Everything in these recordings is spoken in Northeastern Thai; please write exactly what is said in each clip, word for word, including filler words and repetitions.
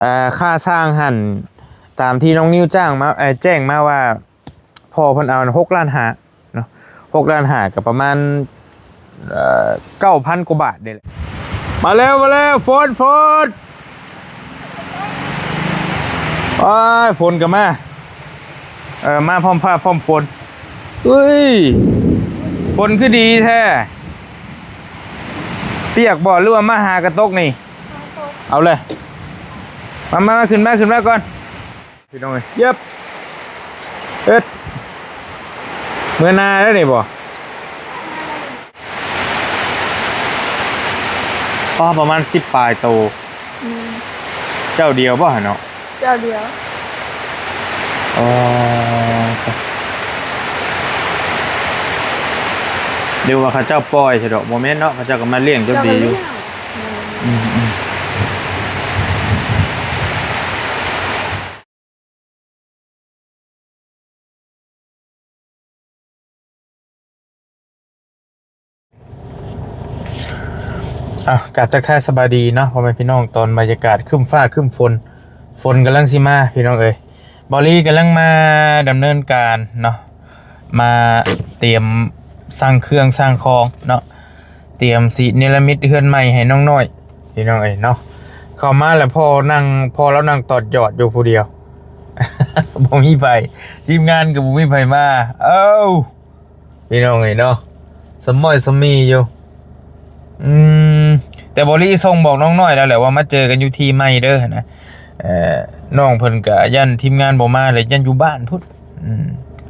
อ่า ค่าซ่างหั่น ตามที่น้องนิวจ้างมา เอ่อ แจ้งมาว่า พ่อเพิ่นเอาหกล้านห้าเนาะ หกล้านห้า ก็ประมาณ เอ่อ เก้าพันกว่าบาทนี่แหละ มาแล้ว มาแล้ว ฝน ฝน โอ้ย ฝนก็มา เออ มาพร้อมฟ้าพร้อมฝน เฮ้ย ฝนคือดีแท้ เปียกบ่ หรือว่ามาหากะตกนี่ เอาเลย มา มา มา ขึ้นมา ขึ้นมาก่อน พี่น้องเอ้ย เย็บ เอ็ด เมื่อนาแล้วนี่บ่ อ๋อ ประมาณสิบปลายโต อืม เจ้าเดียวบ่หั่นเนาะ เจ้าเดียว อ๋อ เดี๋ยวว่าเขาเจ้าปล่อยซะดอก บ่แม่นเนาะ เขาเจ้าก็มาเลี้ยงจนดีอยู่ เจ้าก็เลี้ยง อืม อืม อืม อ่ะ กราบทักทายสบายดีเนาะ พ่อแม่พี่น้อง ตอนบรรยากาศครึ้มฟ้าครึ้มฝน ฝนกำลังสิมา พี่น้องเอ้ย บอลลี่กำลังมาดำเนินการเนาะ มาเตรียมสั่งเครื่องสั่งของเนาะ เตรียมสิเนรมิตเฮือนใหม่ให้น้องน้อย พี่น้องเอ้ยเนาะ เข้ามาแล้วพ่อนั่ง พ่อแล้วนั่งตอดยอดอยู่ผู้เดียว บ่มีไผ ทีมงานก็บ่มีไผมา เอ้า พี่น้องเอ้ยเนาะ สมอยสมีอยู่ อืม แต่บอลลี่ส่งบอกน้องน้อยแล้วแหละว่ามาเจอกันอยู่ที่ใหม่เด้อนะ เอ่อ น้องเพิ่นก็ย่านทีมงานบ่มาเลย ย่านอยู่บ้านพุ้น อืม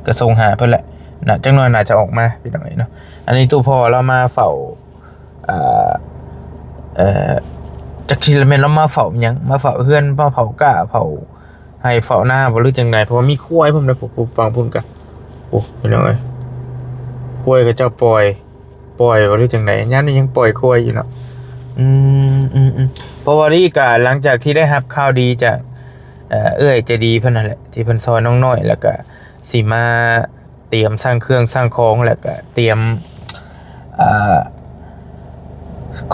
ก็ส่งหาเพิ่นแหละนะ จักหน่อยน่าจะออกมา พี่น้องเอ้ยเนาะ อันนี้ตู้พ่อเรามาเฝ้า อ่า เอ่อ จักสิแม่นเรามาเฝ้าหยัง มาเฝ้าเฮือน มาเฝ้าก้า เฝ้าไร่เฝ้านาบ่ หรือจังใด เพราะว่ามีควายพร้อมนะ ผม ผมฟังพุ่นกะ โอ้ พี่น้องเอ้ย ควายเขาเจ้าปล่อย ปล่อยบ่ หรือจังใด ยามนี้ยังปล่อยควายอยู่เนาะ อืม อืม อืม เพราะว่านี่กะหลังจากที่ได้รับข่าวดีจาก เอ่อ เอื้อยใจดีเพิ่นนั่นแหละ ที่เพิ่นซอยน้องน้อย แล้วกะสิมาเตรียมสั่งเครื่องสั่งของ แล้วกะเตรียม อ่า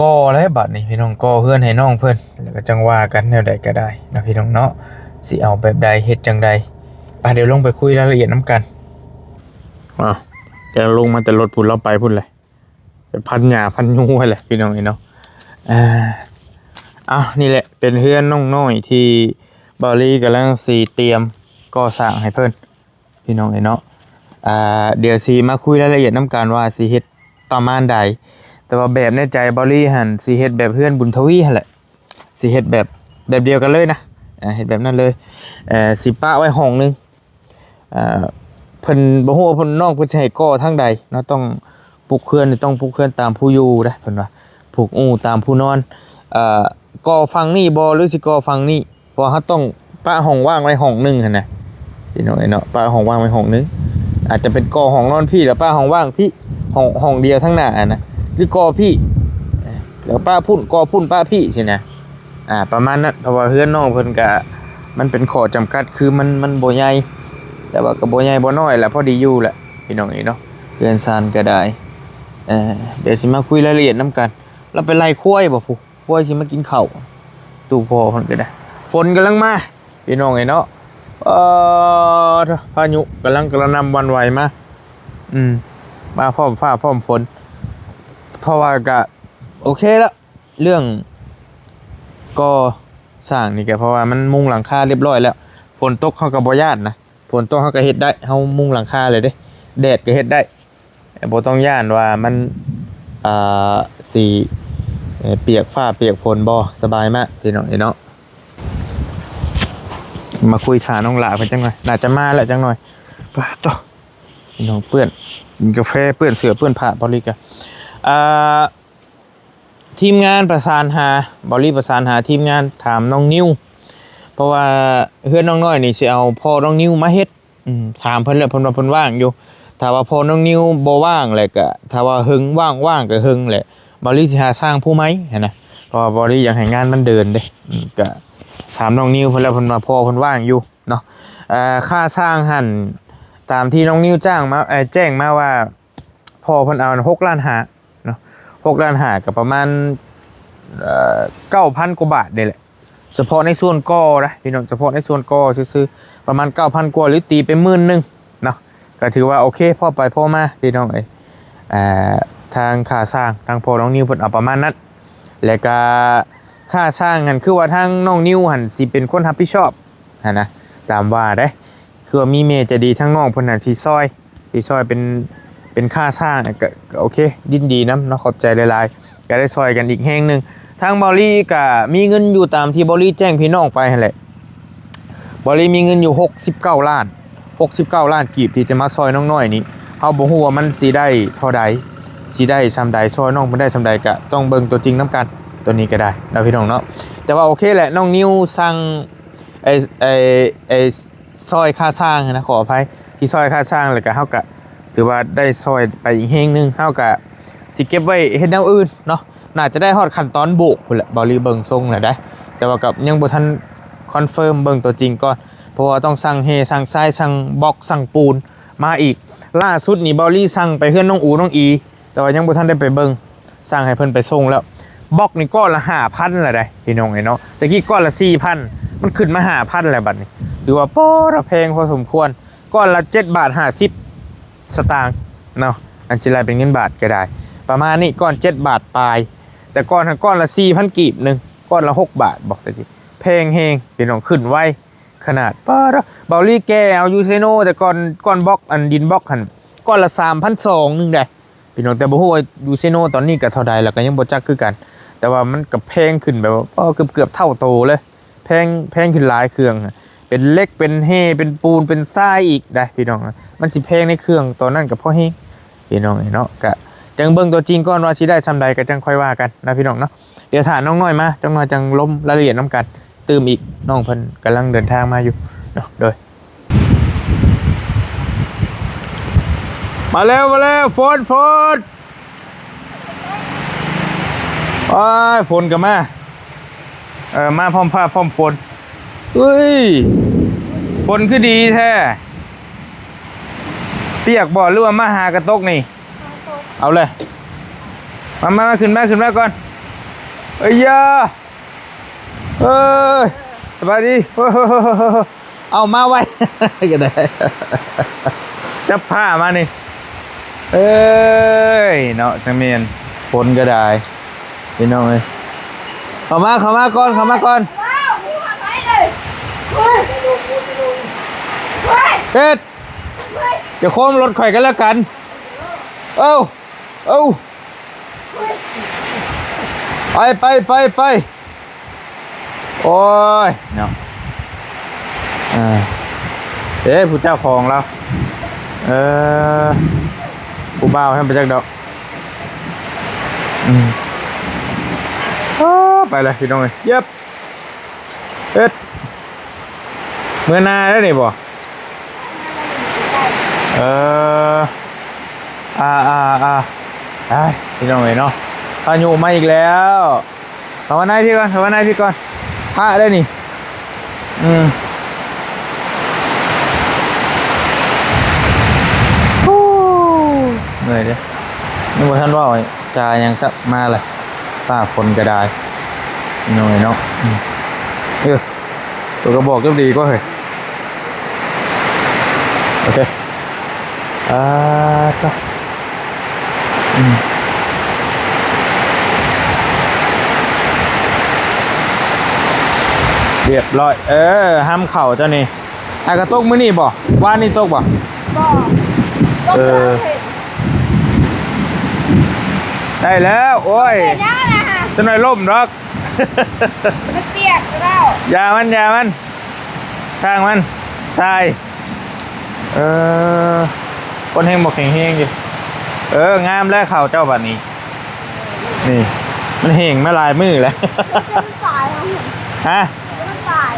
ก่อแล้วบัดนี้พี่น้อง ก่อเฮือนให้น้องเพิ่น แล้วก็จั่งว่ากันแนวใดก็ได้นะพี่น้องเนาะ สิเอาแบบใด เฮ็ดจั่งใด ไป เดี๋ยวลงไปคุยรายละเอียดนำกัน อ้าว เดี๋ยวลงมาแต่รถพุ้น เราไปพุ้นเลย ไปพันหญ้าพันยู้หั้นแหละพี่น้องเอ้ยเนาะ อ่า อ้าว นี่แหละเป็นเฮือนน้องน้อยที่บอลลี่กำลังสิเตรียมก่อสร้างให้เพิ่น พี่น้องเอ้ยเนาะ อ่า เดี๋ยวสิมาคุยรายละเอียดนำกันว่าสิเฮ็ดประมาณใด แต่ว่าแบบในใจบอลลี่หั่นสิเฮ็ดแบบเฮือนบุญทวีหั่นแหละ สิเฮ็ดแบบ แบบเดียวกันเลยนะ อ่า เฮ็ดแบบนั้นเลย เอ่อ สิปะไว้ห้องหนึ่ง อ่า เพิ่นบ่ฮู้ว่าเพิ่น น้องเพิ่นสิให้ก่อทางใดเนาะ ต้องปลูกเฮือนนี่ ต้องปลูกเฮือนตามผู้อยู่เด้ เพิ่นว่า ผูกอู้ตามผู้นอน เอ่อ ก่อฝั่งนี้บ่ หรือสิก่อฝั่งนี้ เพราะว่าเราต้องปะห้องว่างไว้ห้องหนึ่งหั่นนะ พี่น้องเอ้ยเนาะ ปะห้องว่างไว้ห้องหนึ่ง อาจจะเป็นก่อห้องนอนพี้ แล้วปะห้องว่างพี้ ห้อง ห้องเดียวทางหน้าหั่นนะ หรือก่อพี้ แล้วปะพุ้น ก่อพุ้น ปะพี้ซี้นะ อ่า ประมาณนั้น เพราะว่าเฮือนน้องเพิ่นกะ มันเป็นข้อจำกัด คือมัน มันบ่ใหญ่ แต่ว่าก็บ่ใหญ่บ่น้อยแหละ พอดีอยู่แหละ พี่น้องเอ้ยเนาะ เฮือนซานก็ได้ เอ่อ เดี๋ยวสิมาคุยรายละเอียดนำกัน เราไปไล่ควายบ่พุ้น ควายสิมากินข้าว ตู้พ่อเพิ่นก็ได้ ฝนกำลังมา พี่น้องเอ้ยเนาะ เอ่อ พายุกำลังกระหน่ำหวั่นไหวมา อืม มาพร้อมฟ้าพร้อมฝน เพราะว่าก็โอเคละ เรื่องก่อสร้างนี่ก็เพราะว่ามันมุงหลังคาเรียบร้อยแล้ว ฝนตกเราก็บ่ย้านนะ ฝนตกเราก็เฮ็ดได้ เรามุงหลังคาเลยเด้ แดดก็เฮ็ดได้ บ่ต้องย้านว่ามัน อ่า สิ เอ่อ เปียกฟ้าเปียกฝนบ่ สบายมากพี่น้องเอ้ยเนาะ มาคุยถ่าน้องหล่าเพิ่นจังหน่อย น่าจะมาแล้วจังหน่อย ปาดโธ่ พี่น้องเปื้อน กินกาแฟเปื้อนเสื้อเปื้อนผ้า บอลลี่กะ อ่า ทีมงานประสานหา บอลลี่ประสานหาทีมงานถามน้องนิว เพราะว่าเฮือนน้องน้อยนี่สิเอาพ่อน้องนิวมาเฮ็ด อืม ถามเพิ่นแล้ว เพิ่นว่าเพิ่นว่างอยู่ ถ้าว่าพ่อน้องนิวบ่ว่างแหละก็ ถ้าว่าเฮิงว่าง ว่างก็เฮิงแหละ บอลลี่สิหาช่างผู้ใหม่หั้นนะ เพราะว่าบอลลี่อยากให้งานมันเดินเด้ อืม ก็ถามน้องนิวเพิ่นแล้ว เพิ่นว่าพ่อเพิ่นว่างอยู่เนาะ เอ่อ ค่าช่างหั่น ตามที่น้องนิวจ้างมา เอ่อ แจ้งมาว่า พ่อเพิ่นเอาหกล้านห้าเนาะ หกล้านห้า ก็ประมาณ เอ่อ เก้าพันกว่าบาทนี่แหละ เฉพาะในส่วนก่อนะพี่น้อง เฉพาะในส่วนก่อซื่อๆ ประมาณเก้าพันกว่า หรือตีไปหมื่นหนึ่งเนาะ ก็ถือว่าโอเค พอไปพอมาพี่น้องเอ้ย อ่า ทางค่าสร้าง ทางพ่อน้องนิวเพิ่นเอาประมาณนั้น แล้วก็ค่าสร้างหั่น คือว่าทางน้องนิวหั่นสิเป็นคนรับผิดชอบหั่นนะ ตามว่าเด้ คือว่ามีแม่ใจดีทางน้องเพิ่นหั่นสิซอย สิซอยเป็น เป็นค่าสร้างน่ะ ก็ ก็โอเค ยินดีนำเนาะ ขอบใจหลายๆ ก็ได้ซอยกันอีกแฮงหนึ่ง ทางเบาหลีก็มีเงินอยู่ตามที่เบาหลีแจ้งพี่น้องไปหั่นแหละ เบาหลีมีเงินอยู่หกสิบเก้าล้าน หกสิบเก้าล้านกีบที่จะมาซอยน้องน้อยนี่ เฮาบ่ฮู้ว่ามันสิได้เท่าใด สิได้ส่ำใด ซอยน้องเพิ่นได้ส่ำใด ก็ต้องเบิ่งตัวจริงนำกัน ตัวนี้ก็ได้เนาะพี่น้องเนาะ แต่ว่าโอเคแหละ น้องนิวสั่ง ไอ้ ไอ้ ไอ้ ซอยค่าสร้างนะ ขออภัย ที่ซอยค่าสร้าง แล้วก็เฮาก็ถือว่าได้ซอยไปอีกแฮงหนึ่ง เฮาก็สิเก็บไว้เฮ็ดแนวอื่นเนาะ น่าจะได้ฮอดขั้นตอนโบกพู้นแหละ เบาหลีเบิ่งทรงแล้วได้ แต่ว่าก็ยังบ่ทันคอนเฟิร์ม เบิ่งตัวจริงก่อน เพราะว่าต้องสั่งแฮ่ สั่งทราย สั่งบล็อก สั่งปูนมาอีก ล่าสุดนี่เบาหลีสั่งไปเฮือนน้องอูน้องอี แต่ว่ายังบ่ทันได้ไปเบิ่ง สั่งให้เพิ่นไปส่งแล้ว บล็อกนี่ก้อนละห้าพันแล้วได้พี่น้องเอ้ยเนาะ แต่กี้ก้อนละสี่พัน มันขึ้นมาห้าพันแล้วบัดนี้ ถือว่าปอระแพงพอสมควร ก้อนละเจ็ดบาทห้าสิบสตางค์เนาะ อันสิไล่เป็นเงินบาทก็ได้ ประมาณนี้ ก้อนเจ็ดบาทปลาย แต่ก้อนหั่นก้อนละสี่พันกีบหนึ่ง ก้อนละหกบาท บอกแต่กี้ แพงแฮงพี่น้อง ขึ้นไวขนาด ปอระ เบาหลีแก่เอาอยู่เซโน แต่ก้อน ก้อนบล็อก อันดินบล็อกหั่น ก้อนละสามพันสองหนึ่งได้ พี่น้อง แต่บ่ฮู้ว่าอยู่เซโนตอนนี้ก็เท่าใด แล้วก็ยังบ่จักคือกัน แต่ว่ามันก็แพงขึ้นแบบว่า อ้อ เกือบๆ เท่าโตเลย แพง แพงขึ้นหลายเครื่อง เป็นเหล็ก เป็นแฮ่ เป็นปูน เป็นทรายอีกได้พี่น้อง มันสิแพงในเครื่องตอนนั้นก็พอแฮง พี่น้องเอ้ยเนาะ ก็จั่งเบิ่งตัวจริงก่อนว่าสิได้ส่ำใด ก็จั่งค่อยว่ากันนะพี่น้องเนาะ เดี๋ยวถ้าน้องน้อยมา จั่งน้อยจั่งลมรายละเอียดนำกัน ตื่มอีก น้องเพิ่นกำลังเดินทางมาอยู่เนาะ โดย มาแล้ว มาแล้ว ฝน ฝน โอ้ย ฝนก็มา เออ มาพร้อมฟ้าพร้อมฝน เอ้ย ฝนคือดีแท้ เปียกบ่ หรือว่ามาหากะตกนี่ เอาเลย มา มา มา ขึ้นมา ขึ้นมาก่อน เอ้ยยา เอ้ย สบายดี เอามาไว้ ก็ได้ จับผ้ามานี่ เอ้ย เนาะ จั่งแม่น ฝนก็ได้ พี่น้องเอ้ย เข้ามา เข้ามาก่อน เข้ามาก่อน ว้าว มีทำไมเลย เฮ้ย เฮ้ย เฮ็ด เฮ้ย อย่าโค้งรถข่อยกันแล้วกัน เอ้า เอ้า ไป ไป ไป ไป โอ้ย เนาะ เออ เอ๊ะ ผู้เจ้าของเรา เออ ผู้บ่าวให้ไปจักดอก อืม โอ้ ไปเลยพี่น้องเอ้ย เย็บ เอ็ด เมื่อหน้าได้นี่บ่ เออ อ่า อ่า อ่า ได้ พี่น้องเอ้ยเนาะ พายุมาอีกแล้ว เข้ามาในพี่ก่อน เข้ามาในพี่ก่อน พระได้นี่ อืม ฮู้ เหนื่อยเด้ ยังบ่ทันเว้าจาหยังซักมาเลย ฟ้าฝนก็ได้ พี่น้องเอ้ยเนาะ อืม เออ ตัวกระบอกก็ดีกว่าเฮ้ย โอเค อ่า ก็ อืม เรียบร้อย เออ ห้ามเข่าเจ้านี่ อากะตกมื้อนี้บ่ วานนี้ตกบ่ บ่ เออ ได้แล้ว โอ้ย เห็นยังไงฮะ จักหน่อยล่มดอก มันเปียกแล้ว อย่ามัน อย่ามัน ช่างมัน ทราย เออ คนแฮงบ่แข็งแฮงอยู่ เออ งามแล้วเข่าเจ้าบัดนี้ นี่ มันแห้งมาหลายมื้อแล้ว จนตายแล้ว ฮะ จนตาย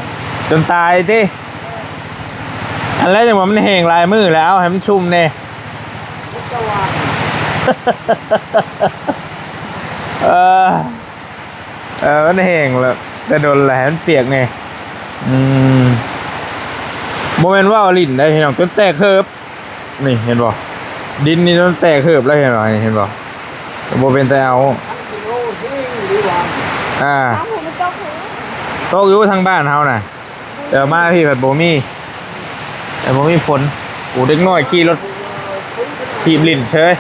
จนตายติ อันแรกจั่งว่ามันแห้งหลายมื้อแล้ว เอาให้มันชุ่มแน่ เออ เออ มันแห้งแล้ว แต่โดนแล้ว มันเปียกไง อืม บ่แม่นว่าเอาลิ้นได้พี่น้อง จนแตกเหิบ นี่เห็นบ่ ดินนี่จนแตกเหิบแล้ว เห็นบ่ นี่เห็นบ่ บ่เป็นแต่เอา อ่า น้ำผมมันตกเลย ตกอยู่ทางบ้านเฮาน่ะ แต่มาพี่ผัดบ่มี แต่บ่มีฝน โอ้ เด็กน้อยขี่รถถีบหลิ้นเฉย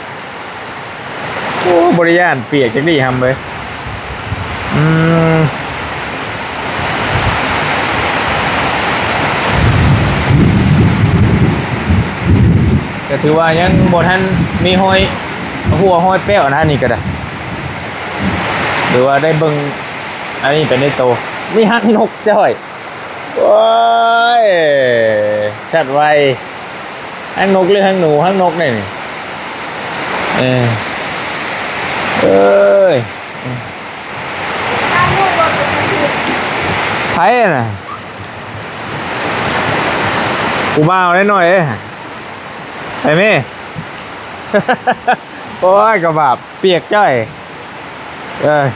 โอ้ บ่ได้ย่านเปียกจักดีหำเว้ย อืม ก็ถือว่ายังบ่ทันมีฮอยหัวฮอยแป้วนะ อันนี้ก็ได้ หรือว่าได้เบิ่ง อันนี้เป็นในโต มีฮักนกจ้อย โอ้ย จัดไว้ ฮักนกหรือฮักหนู ฮักนกนี่นี่ เออ เอ้ย ไผน่ะ กูบ่าวได้หน่อยเอ้ย ไปแม่ โอ้ย กระบาบ เปียกจ้อย เอ้ย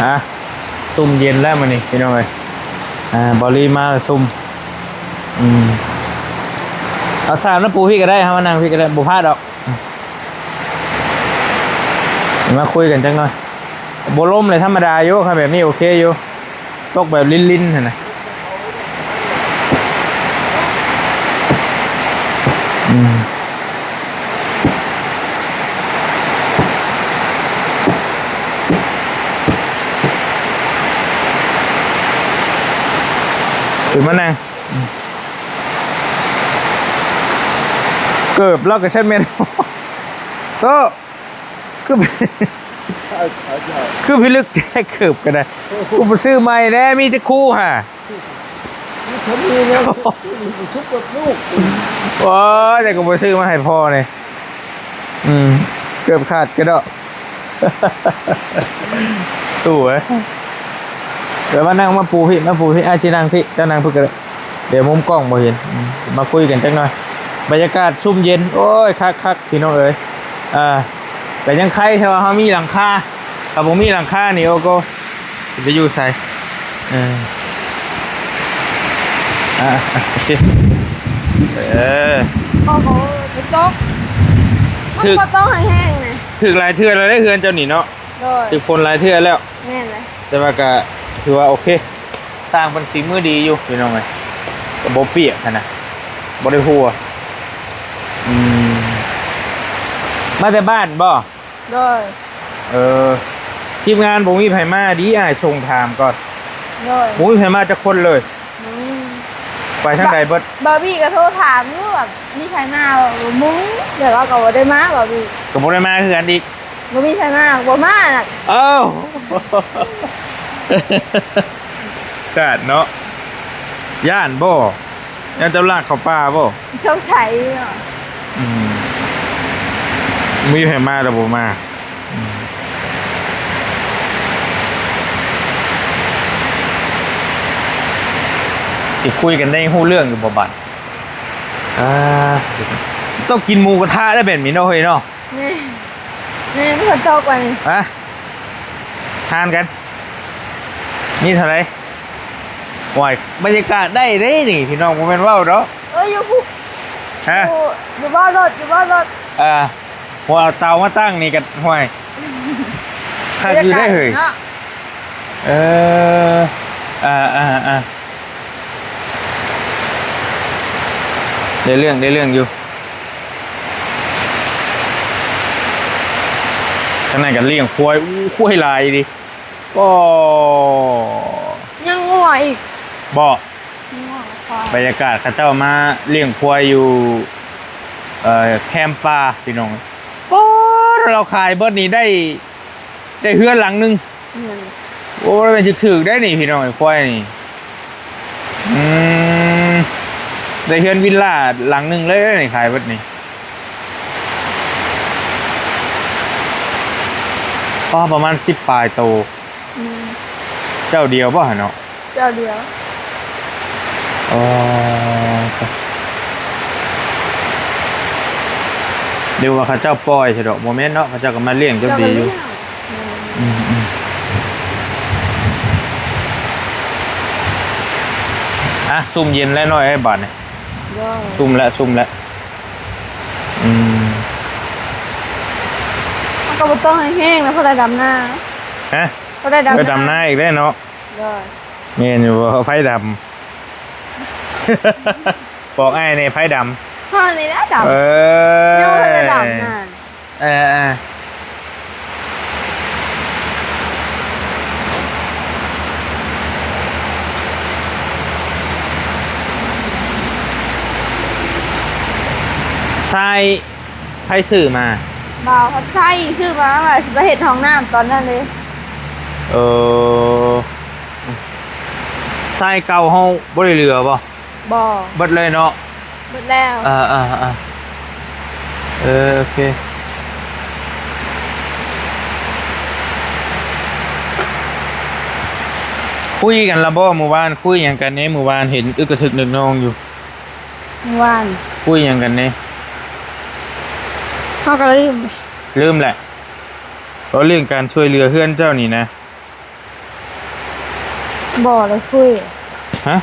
ฮะ ซุ่มเย็นแล้วมื้อนี้พี่น้องเอ้ย อ่า บอลลี่มาซุ่ม อืม เอาสามแล้วปูพี่ก็ได้ครับ มานั่งพี่ก็ได้ บ่พลาดดอก มาคุยกันจักหน่อย บ่ลมเลย ธรรมดาอยู่ครับ แบบนี้โอเคอยู่ ตกแบบลิ้นๆหั่นนะ อืม ขึ้นมานั่ง เกิบเราก็เช็ดเมน โต๊ะ คือ คือพิลึกแท้ เกิบก็ได้ กูไปซื้อใหม่แน่ มีแต่คู่ห่า เขามีแนวชุบ ชุบกับลูก โอ้ย แต่กูไปซื้อมาให้พ่อเนี่ย อืม เกิบขาดกระเดาะ ตู้เอ้ย เดี๋ยวมานั่งมาปูพี่ มาปูพี่ อ้ายสินั่งพี่ เจ้านั่งพี่ก็ได้ เดี๋ยวมุมกล้องบ่เห็น อืม มาคุยกันจักหน่อย บรรยากาศซุ่มเย็น โอ้ย คักๆ พี่น้องเอ้ย อ่า แต่ยังไคร้แค่ว่าเขามีหลังคา ถ้าบ่มีหลังคานี่ โอ้โห สิไปอยู่ไส เออ อ่ะ โอเค เออ โอ้โห ฝนตก มัน ถืก บ่ต้องให้แห้งนะ ถืกหลายเทื่อแล้วเด้อ เฮือนเจ้านี่เนาะ โดย ถืกฝนหลายเทื่อแล้ว แม่นเลย แต่ว่าก็ถือว่าโอเค สร้างเป็นฝีมือดีอยู่พี่น้องเอ้ย ก็บ่เปียกหั้นนะ บ่ได้หัว อืม มาแต่บ้านบ่ โดย เออ ทีมงานบ่มีไผมา ดีอ้ายส่งถามก่อน โดย บ่มีไผมาจักคนเลย อืม ไปทางใดเบิด บาร์บี้ก็โทรถามอยู่ว่ามีไผมาบ่ บ่มี แต่ว่าก็บ่ได้มา บาร์บี้ ก็บ่ได้มาคือกันอีก บ่มีไผมา บ่มาน่ะ เอ้า กาดเนาะ ย่านบ่ ย่านเจ้าลากเข้าป่าบ่ สงสัยเนาะ อืม มีไผมาแต่บ่มา อืม สิคุยกันได้ฮู้เรื่องอยู่บ่บัด อ่า ต้องกินหมูกระทะได้แบบนี้เนาะเฮ้ยเนาะ นี่ นี่มันตกวันนี้ ฮะ ทานกัน มีเท่าไหร่ โอ้ย บรรยากาศได้เด้นี่ พี่น้อง บ่แม่นเว้าดอก เอ้ย อยู่พุ ฮะ อยู่ อยู่บ่อรถ อยู่บ่อรถ อ่า หัวเอาเตามาตั้งนี่กัน ห้วย คักอยู่ได้เฮ้ย บรรยากาศเนาะ เออ อ่า อ่า อ่า ได้เรื่อง ได้เรื่องอยู่ ข้างในก็เลี้ยงควาย อู้ ควายหลายดิ ก็ ยังงัวอีก บ่ ยังงัวควาย บรรยากาศเขาเจ้ามาเลี้ยงควายอยู่ เอ่อ แคมป่า พี่น้อง ป๊าด เราขายเบิดนี่ได้ ได้เฮือนหลังหนึ่ง อืม โอ้ย มันจะถืกได้นี่พี่น้อง ไอ้ควายนี่ อืม ได้เฮือนวิลล่าหลังหนึ่งเลยนี่ ขายเบิดนี่ ก็ประมาณสิบปลายโต อืม เจ้าเดียวป่ะเนาะ เจ้าเดียว อ๋อ เรียกว่าเขาเจ้าปล่อยซะดอก บ่แม่นเนาะ เขาเจ้าก็มาเลี้ยงจนดีอยู่ เจ้าก็เลี้ยง อืม อืม อ่ะ ซุ่มเย็นแล้วน้อยไอ้บาดนี่ ว้าว ซุ่มแล้ว ซุ่มแล้ว อืม ก็บ่ต้องให้แห้งนะ เพราะได้ดำนา ฮะ เพราะได้ดำนา ไปดำนาอีกแล้วเนาะ โดย แม่นอยู่บ่ ไผดำ บอกอ้ายแหน่ ไผดำ เฮานี่แหละดำ เออ ยังบ่ทันได้ดำนั่น เออ เออ ทราย ไผซื้อมา บ่าวพัดไส้ซื้อมาว่าสิไปเฮ็ดห้องน้ำตอนนั้นเลย เออ ทรายเก่าเฮาบ่ได้เหลือบ่ บ่ เบิดเลยเนาะ เบิดแล้ว อ่า อ่า อ่า เออ โอเค คุยกันละบ่มื้อวาน คุยหยังกันแหน่มื้อวาน เห็นอึกกระทึกนึกนองอยู่ มื้อวาน คุยหยังกันแหน่ เฮาก็ลืม ลืมแหละ เพราะเรื่องการช่วยเหลือเฮือนเจ้านี่นะ บ่ได้คุย ฮะ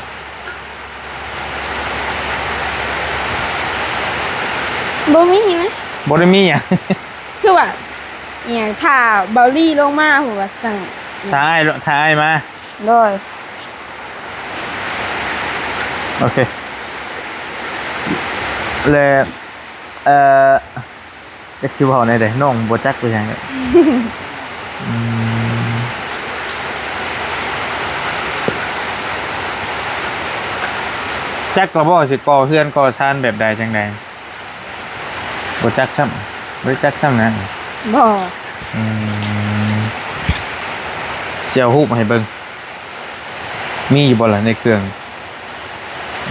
บ่มีนะ บ่ได้มีหยัง คือว่า อีหยัง ถ้าเบาลี่ลงมา ผมว่าจั่ง ถ้าอ้าย ถ้าอ้ายมา โดย โอเค และ เอ่อ จักสิเว้าแนวใด น้องบ่จักคือหยัง อืม จักละบ่สิก่อเฮือนก่อซานแบบใดจั่งใด บ่จักซ้ำ บ่ได้จักซ้ำนะ บ่ อืม สิเอารูปให้เบิ่ง มีอยู่บ่ล่ะในเครื่อง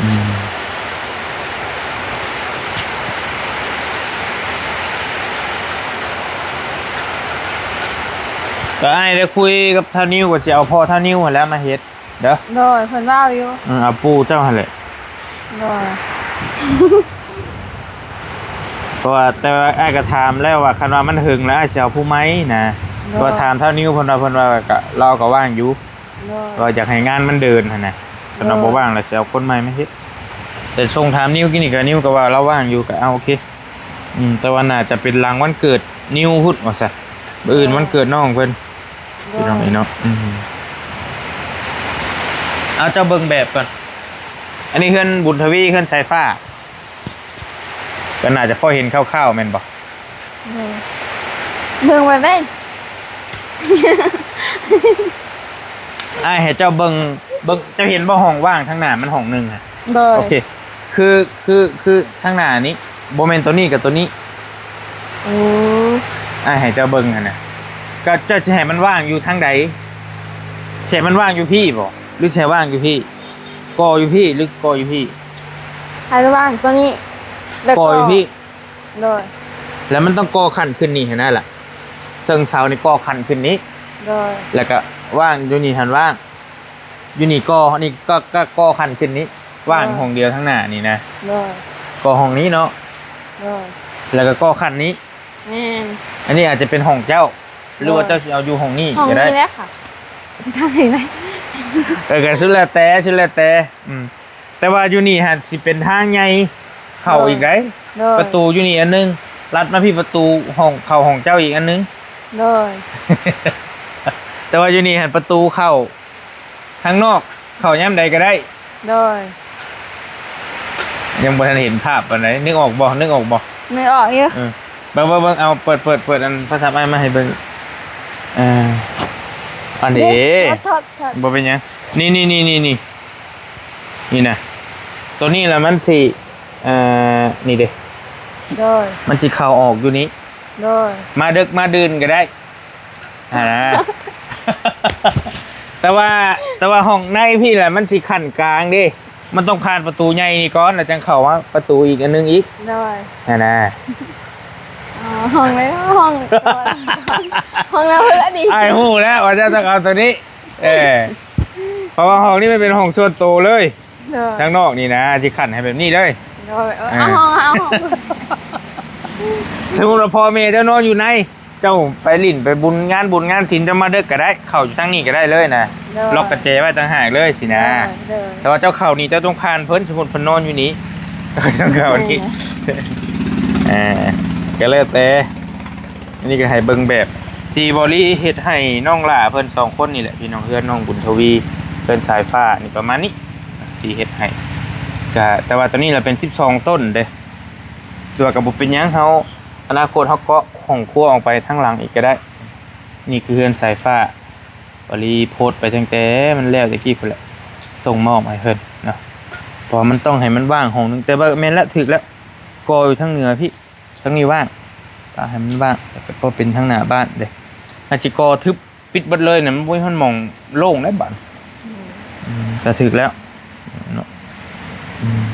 อืม ก็อ้ายได้คุยกับท้าวนิว ก็สิเอาพ่อท้าวนิวหั้นแหละมาเฮ็ดเด้อ โดย เพิ่นเว้าอยู่ อืม เอาปู่เจ้าหั้นแหละ โดย เพราะว่า แต่ว่าอ้ายก็ถามแล้วว่า คันว่ามันหึงแล้วอ้ายสิเอาผู้ใหม่นะ โดย เพราะว่าถามท้าวนิว เพิ่นว่า เพิ่นว่าก็ ลาวก็ว่างอยู่ โดย ว่าอยากให้งานมันเดินหั้นนะ คันว่า โดย บ่ว่างแล้วสิเอาคนใหม่มาเฮ็ด แต่ส่งถามนิวกินนี่ก็ นิวก็ว่าลาวว่างอยู่ ก็เอาโอเค อืม แต่ว่าน่าจะเป็นหลังวันเกิดนิวพุ้นว่าซะ มื้ออื่น โดย วันเกิดน้องเพิ่น โดย พี่น้องเอ้ยเนาะ อืม เอาเจ้าเบิ่งแบบก่อน อันนี้เฮือนบุญทวี เฮือนสายฟ้า ก็น่าจะพอเห็นคร่าวๆ แม่นบ่ เออ เบิ่งไว้เว้ย อ้ายให้เจ้าเบิ่ง เบิ่ง เจ้าเห็นบ่ห้องว่างทางหน้ามันห้องหนึ่งอะ โดย โอเค คือ คือ คือทางหน้านี้ บ่แม่นตัวนี้กับตัวนี้ โอ้ อ้ายให้เจ้าเบิ่งหั่นน่ะ ก็เจ้าสิให้มันว่างอยู่ทางใด สิให้มันว่างอยู่พี้บ่ หรือสิให้ว่างอยู่พี้ ก่ออยู่พี้ หรือก่ออยู่พี้ ให้ว่างตัวนี้ แล้วก็ ก่ออยู่พี้ โดย แล้วมันต้องก่อขั้นขึ้นนี่หั้นนะล่ะ เซิงเสานี่ก่อขั้นขึ้นนี้ โดย แล้วก็ว่างอยู่นี่หั้นว่าง อยู่นี่ก่อ นี่ก็ ก็ก่อขั้นขึ้นนี้ ว่าง โดย ห้องเดียวทางหน้านี่นะ โดย ก่อห้องนี้เนาะ โดย แล้วก็ก่อขั้นนี้ แม่น อันนี้อาจจะเป็นห้องเจ้า หรือว่า โดย เจ้าสิเอาอยู่ห้องนี้ ห้อง ก็ได้ นี้แหละค่ะ ทางไหนไหม เออ ก็สุดแล้วแต่ สุดแล้วแต่ อืม แต่ว่าอยู่นี่หั่นสิเป็นทางใหญ่เข้า โดย อีกได๋ โดย ประตูอยู่นี่อันหนึ่ง ลัดมาพี้ประตูห้องเข้าห้องเจ้าอีกอันหนึ่ง โดย แต่ว่าอยู่นี่หั่นประตูเข้าทางนอก เข้ายามใดก็ได้ โดย ยังบ่ทันเห็นภาพปานใด นึกออกบ่ นึกออกบ่ นึกออกอยู่ เออ เบิ่ง เบิ่ง เบิ่ง เอา เปิด เปิด เปิดอันโทรศัพท์อ้ายมาให้เบิ่ง เอ่อ อันนี้ เดี๋ยว โทษ โทษ บ่เป็นหยัง นี่ นี่ นี่ นี่ นี่ นี่นะ ตัวนี้ละมันสิ เอ่อ นี่เด้ โดย มันสิเข้าออกอยู่นี่ โดย มาดึกมาดื่นก็ได้ อ่า แต่ว่า แต่ว่าห้องในพี้แหละมันสิขั้นกลางเด้ มันต้องผ่านประตูใหญ่นี่ก่อน แล้วจั่งเข้ามาประตูอีกอันหนึ่งอีก โดย อ่านะ อ๋อ ห้องเลย ห้อง ห้องแล้วเพิ่นละนี่ อ้ายฮู้แล้วว่าเจ้าต้องเอาตัวนี้ เออ เพราะว่าห้องนี้มันเป็นห้องส่วนตัวเลย โดย ทางนอกนี่นะ สิขั้นให้แบบนี้เลย โดย เออ เออ เอาห้อง เอาห้อง สมมุติว่าพ่อแม่เจ้านอนอยู่ใน เจ้าไปหลิ้นไปบุญงานบุญงานศีล เจ้ามาเดิกก็ได้ เข้าอยู่ทางนี้ก็ได้เลยนะ โดย ล็อกกระแจไว้ต่างหากเลยสินะ โดย โดย แต่ว่าเจ้าเข้านี่เจ้าต้องผ่านเพิ่น สมมุติเพิ่นนอนอยู่นี่ เจ้าเข้านี่ เออ อ่า ก็แล้วแต่ อันนี้ก็ให้เบิ่งแบบที่บ่าวลีเฮ็ดให้น้องหล้าเพิ่นสองคนนี่แหละพี่น้อง เฮือนน้องบุญทวี เฮือนสายฟ้านี่ประมาณนี้ ที่เฮ็ดให้ ก็แต่ว่าตัวนี้เราเป็นสิบสองต้นเด้ แต่ว่าก็บ่เป็นหยัง เฮาอนาคตเฮาเกาะห้องครัวออกไปทางหลังอีกก็ได้ นี่คือเฮือนสายฟ้า บ่าวลีโพสต์ไปตั้งแต่มันแล้วแต่กี้พู้นแหละ ส่งมอบให้เพิ่นเนาะ เพราะว่ามันต้องให้มันว่างห้องหนึ่ง แต่ว่าแม่นละ ถูกแล้ว ก่ออยู่ทางเหนือพี่ ทางนี้ว่าง ก็ให้มันว่าง แล้วก็เป็นทางหน้าบ้านเด้ อาจสิก่อทึบปิดเบิดเลยเนี่ย มันบ่มีหม่องโล่งได้บัด อืม อืม ก็ถูกแล้วเนาะ อืม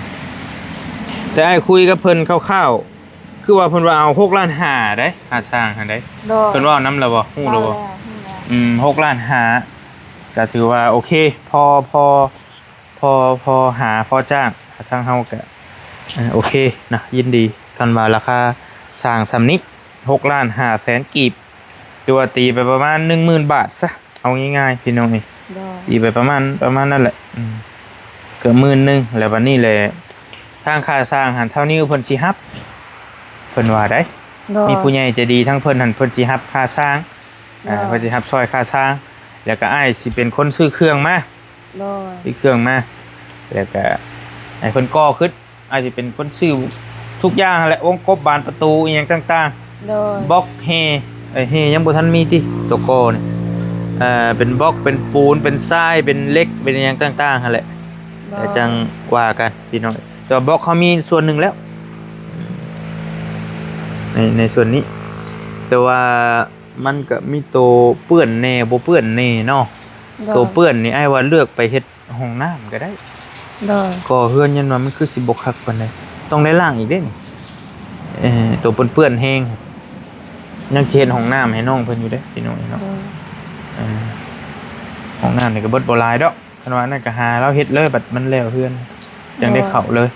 แต่อ้ายคุยกับเพิ่นคร่าวๆ คือว่าเพิ่นว่าเอาหกล้านห้าได้ ค่าสร้างหั่นได้ โดย เพิ่นเว้านำแล้วบ่ ฮู้แล้วบ่ เว้าแล้ว ฮู้แล้ว อืม หกล้านห้า ก็ถือว่าโอเค พอ พอ พอ พอหา พอจ้าง ทางเฮาก็ เอ่อ โอเคนะ ยินดี คันว่าราคาสร้างส่ำนี้ หกล้านห้าแสนกีบ หรือว่าตีไปประมาณหนึ่งหมื่นบาทซะ เอาง่ายๆ พี่น้องเอ้ย โดย ตีไปประมาณ ประมาณนั้นแหละ อืม เกือบหมื่นหนึ่ง แล้วบัดนี้แหละ ทางค่าสร้างหั่น เฒ่านิวเพิ่นสิรับ เพิ่นว่าได้ โดย มีผู้ใหญ่ใจดีทางเพิ่นหั่น เพิ่นสิรับค่าสร้าง อ่า โดย เพิ่นสิรับซ่อยค่าสร้าง แล้วก็อ้ายสิเป็นคนซื้อเครื่องมา โดย ซื้อเครื่องมา แล้วก็ให้เพิ่นก่อขึ้น อ้ายสิเป็นคนซื้อทุกอย่างหั่นแหละ วงกบ บานประตู อีหยังต่างๆ โดย บล็อก แฮ เอ้ย แฮยังบ่ทันมีติ ตัวก่อนี่ เอ่อ เป็นบล็อก เป็นปูน เป็นทราย เป็นเหล็ก เป็นอีหยังต่างๆ หั่นแหละ โดย แล้วจั่งว่ากันพี่น้อง แต่ว่าบล็อกเขามีส่วนหนึ่งแล้ว ใน ในส่วนนี้ แต่ว่ามันก็มีตัวเปื้อนแน่บ่เปื้อนแน่เนาะ โดย ตัวเปื้อนนี่อ้ายว่าเลือกไปเฮ็ดห้องน้ำก็ได้ โดย ก่อเฮือนยันว่ามันคือสิบ่คักปานใด ต้องได้ล้างอีกเด้นี่ เอ่อ ตัวเปื้อนๆแฮง ยังสิเฮ็ดห้องน้ำให้น้องเพิ่นอยู่เด้พี่น้องเนาะ โดย เออ ห้องน้ำนี่ก็เบิดบ่หลายดอก คันว่านั่นก็หาลาวเฮ็ดเลย บัดมันแล้วเฮือน จั่งได้เข้าเลย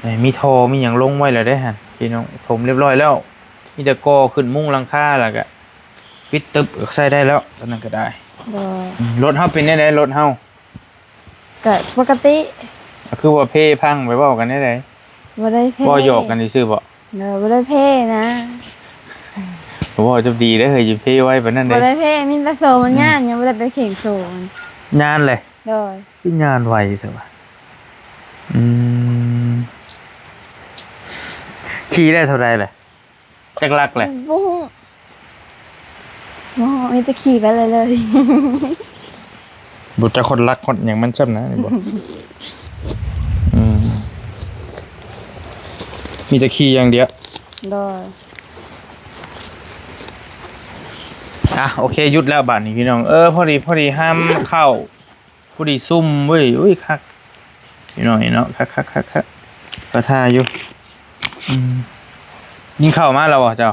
เอ้ย มีท่อมีหยังลงไว้แล้วเด้หั่น พี่น้อง ถมเรียบร้อยแล้ว มีแต่ก่อขึ้นมุงหลังคาแล้วก็ปิดตึบก็ใช้ได้แล้ว ตอนนั้นก็ได้ โดย อืม รถเฮาเป็นแนวใด รถเฮา ก็ปกติ คือว่าเพพัง ไปเว้ากันแนวใด บ่ได้เพ เว้าหยอกกันซื่อๆบ่ เออ บ่ได้เพนะ เว้าจบดีเด้อเฮ้ย สิเพไวปานนั้นเด้ บ่ได้เพ มีแต่โซ่มัน อืม ย่าน ยังบ่ได้ไปเข่งโซ่มัน ย่านเลย โดย คือย่านไวแท้วะ อืม ขี่ได้เท่าใดล่ะ จักลักแหละ บ่ฮู้ บ่ฮู้ มีแต่ขี่ไปเลยเลย บ่จักฮอดลักฮอดหยังมันซ้ำนะ นี่บ่ อืม มีแต่ขี่อย่างเดียว โดย อ่ะ โอเค หยุดแล้วบาดนี้พี่น้อง เออ พอดี พอดีห้ามเข้า พอดีซุ่มเว้ย อุ้ย คัก พี่น้องเนาะ คัก คัก คัก คัก ก็ท่าอยู่ อืม กินข้าวมาแล้วบ่เจ้า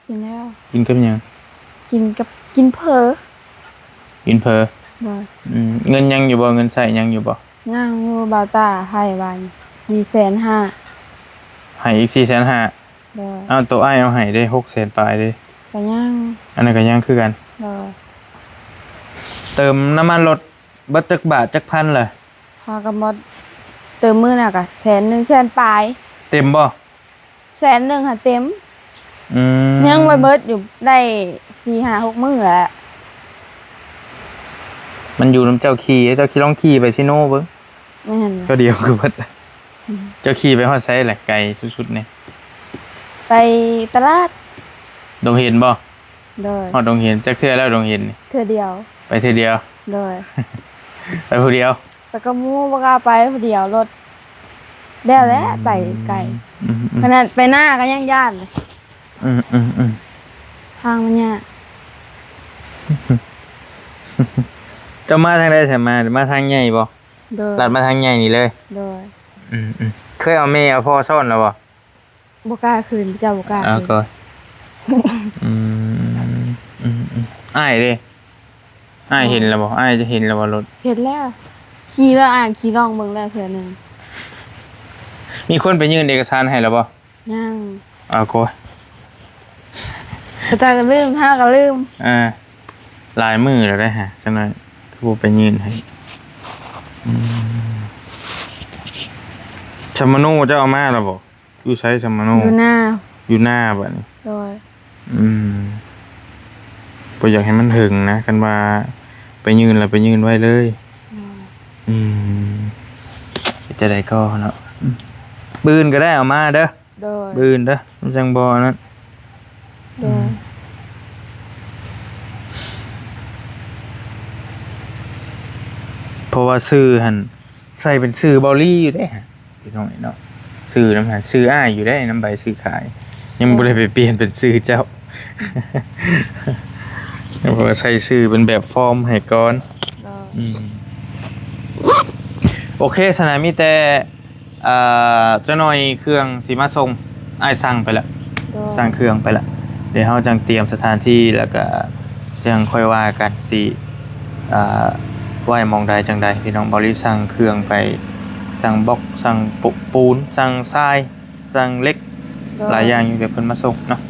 กินแล้ว กินกับหยัง กินกับ กินเผอ กินเผอ โดย อืม เงินยังอยู่บ่ เงินใช้ยังอยู่บ่ ยังอยู่ บ่าวตาให้บาดนี้ สี่แสนห้า ให้อีก สี่แสนห้า โดย อ้าว ตัวอ้ายเอาให้เด้ หกแสนปลายเด้ ก็ยัง อันนั้นก็ยังคือกัน โดย เติมน้ำมันรถเบิดจักบาทจักพันล่ะ พากันหมด เติมมื้อน่ะก็แสนหนึ่ง แสนปลาย เต็มบ่ แสนหนึ่งหาเต็ม อืม ยังบ่เบิดอยู่ ได้สี่ห้าหกมื้อแล้ว มันอยู่นำเจ้าขี่ เจ้าขี่ลองขี่ไปซิโนเบิ่ง แม่น เจ้าเดียวคือเบิด อืม เจ้าขี่ไปฮอดไสแหละ ไกลสุดๆนี่ ไปตลาด ดงเห็นบ่ โดย ฮอดดงเห็น จักเทื่อแล้วดงเห็นนี่ เทื่อเดียว ไปเทื่อเดียว โดย ไปผู้เดียว แต่ก็หมู่บ่กล้าไปผู้เดียว รถแล้วแหละ อืม ไปไกล อืม อืม ขนาดไปนาก็ยังย้านเลย อืม อืม อืม ทางมันยาก เจ้ามาทางใด ใช่มา มาทางใหญ่บ่ โดย ลัดมาทางใหญ่นี่เลย โดย อืม อืม เคยเอาแม่เอาพ่อซ้อนแล้วบ่ บ่กล้าขึ้น เจ้าบ่กล้า เอา ขึ้น ก่อน อืม อืม อืม อ้ายเด้ อ้ายเห็นแล้วบ่ อ้ายจะเห็นแล้วบ่รถ เห็นแล้ว ขี่แล้ว อ่ะ ขี่ลองเบิ่งแล้วเทื่อหนึ่ง มีคนไปยื่นเอกสารให้แล้วบ่ ยัง เอา ก่อน แต่ก็ลืม ถ้าก็ลืม อ่า หลายมื้อแล้วได้ฮะ จังหน่อย คือบ่ไปยื่นให้ อืม สมโนเจ้าเอามาแล้วบ่ อยู่ไสสมโน อยู่นา อยู่นาบัดนี้ โดย อืม บ่อยากให้มันเหิงนะ คันว่าไปยื่นแล้วไปยื่นไว้เลย โดย อืม จะได้ก็เนาะ อืม มื้ออื่นก็ได้เอามาเด้อ โดย มื้ออื่นเด้อ มันจังบ่อันนั้น โดย เพราะว่าชื่อหั่นใส่เป็นชื่อเบาหลีอยู่เด้ พี่น้องเนาะ ชื่อนำหั่นชื่ออ้ายอยู่เด้ นำใบชื่อขาย ยังบ่ได้ไปเปลี่ยนเป็นชื่อเจ้า เพราะว่าใส่ชื่อเป็นแบบฟอร์มให้ก่อน โดย อืม โอเค สนามมีแต่ อ่า จักหน่อยเครื่องสิมาส่ง อ้ายสั่งไปละ โดย สั่งเครื่องไปละ เดี๋ยวเฮาจังเตรียมสถานที่ แล้วก็จังค่อยว่ากันสิ อ่า ไว้หม่องใดจังใด พี่น้อง เบาหลีสั่งเครื่องไป สั่งบล็อก สั่งปูน สั่งทราย สั่งเหล็ก โดย หลายอย่างอยู่ เดี๋ยวเพิ่นมาส่งเนาะ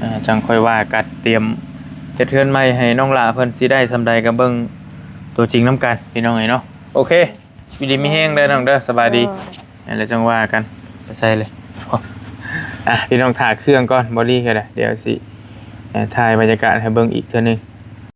อ่า จังค่อยว่ากัน เตรียมเฮ็ดเฮือนใหม่ให้น้องหล่า เพิ่นสิได้ส่ำใดก็เบิ่งตัวจริงนำกัน พี่น้องเอ้ยเนาะ โอเค อยู่ดีมีแฮงเด้อน้องเด้อ สบายดี โดย แล้วจังว่ากัน ไปใส่เลย อ่ะ พี่น้องถ่าเครื่องก่อน เบาหลีก็ได้ เดี๋ยวสิ เอ่อ ถ่ายบรรยากาศให้เบิ่งอีกเทื่อนึง